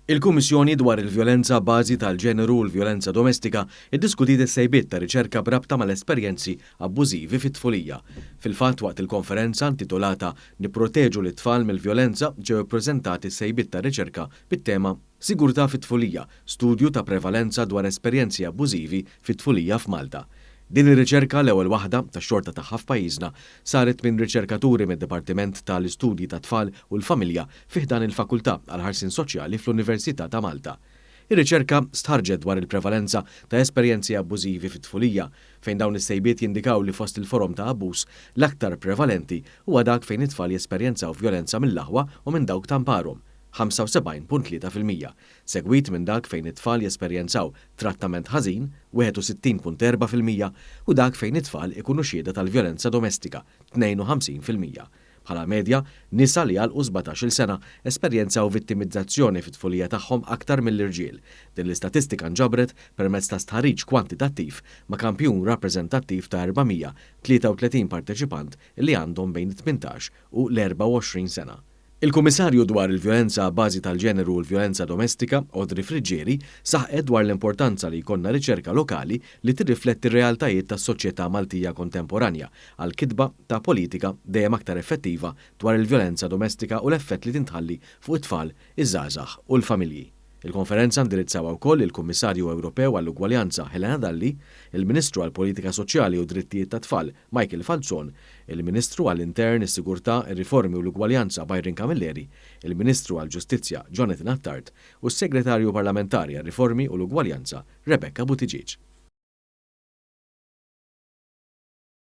Il-Kummissjoni dwar il-Vjolenza Bażi tal-Ġeneru u l-Vjolenza Domestika ddiskutiet is-sejbiet ta' riċerka b'rabta mal-esperjenzi abbużivi fit-tfulija. Fil-fatt, waqt il-konferenza intitolata Nipproteġu lit-tfal mill-vjolenza ġew ippreżentati s-sejbiet tar-riċerka bit-tema Sigurtà fit-tfulija, studju ta' prevalenza dwar esperjenzi abbużivi fit-tfulija f'Malta. Din ir-riċerka, l-ewwel waħda tax-xorta tagħha f'pajjiżna, saret minn riċerkaturi mid-Dipartiment ta' l-Istudji tat-Tfal u l-Familja fi ħdan il-Fakultà għall-Ħarsien Soċjali fl-Università ta' Malta. Ir-riċerka stħarrġet dwar il-prevalenza ta' esperjenzi abbużivi fit-tfulija, fejn dawn is-sejbiet jindikaw li fost il-forom ta' abbuż, l-aktar prevalenti huwa dak fejn it-tfal jesperjenzaw vjolenza mill-aħwa u minn dawk ta' mparhom, 75.3%, segwit minn dak fejn it-tfal jesperjenzaw trattament ħażin, 61.4%, u dak fejn it-tfal ikunu xhieda tal-vjolenza domestika, 52%. Bħala medja, nisa li għalqu 17-il sena esperjenzaw vittimizzazzjoni fit-tfulija tagħhom aktar mill-irġiel. Din l-istatistika nġabret permezz ta' stħarriġ kwantitattiv ma' kampjun rappreżentattiv ta' 433 parteċipant li għandhom bejn it-18 u l-24 sena. Il-Kummissarju dwar il-Vjolenza abbażi tal-Ġeneru u l-Vjolenza Domestika, Audrey Friggieri, saħqet dwar l-importanza li jkollna riċerka lokali li tirrifletti r-realtajiet tas-soċjetà Maltija kontemporanja għall-kitba ta' politika dejjem aktar effettiva dwar il-vjolenza domestika u l-effett li tintħalli fuq it-tfal, iż-żgħażagħ u l-familji. Il-konferenza ndirizzawha wkoll il-Kummissarju Ewropew għall-Ugwaljanza Helena Dalli, il-Ministru għall-Politika Soċjali u d-Drittijiet tat-Tfal Michael Falzon, il-Ministru għall-Intern, is-Sigurtà, ir-Riformi u l-Ugwaljanza Byron Camilleri, il-Ministru għall-Ġustizzja Jonathan Attard u s-Segretarju Parlamentari għar-Riformi u l-Ugwaljanza Rebecca Buttigieg.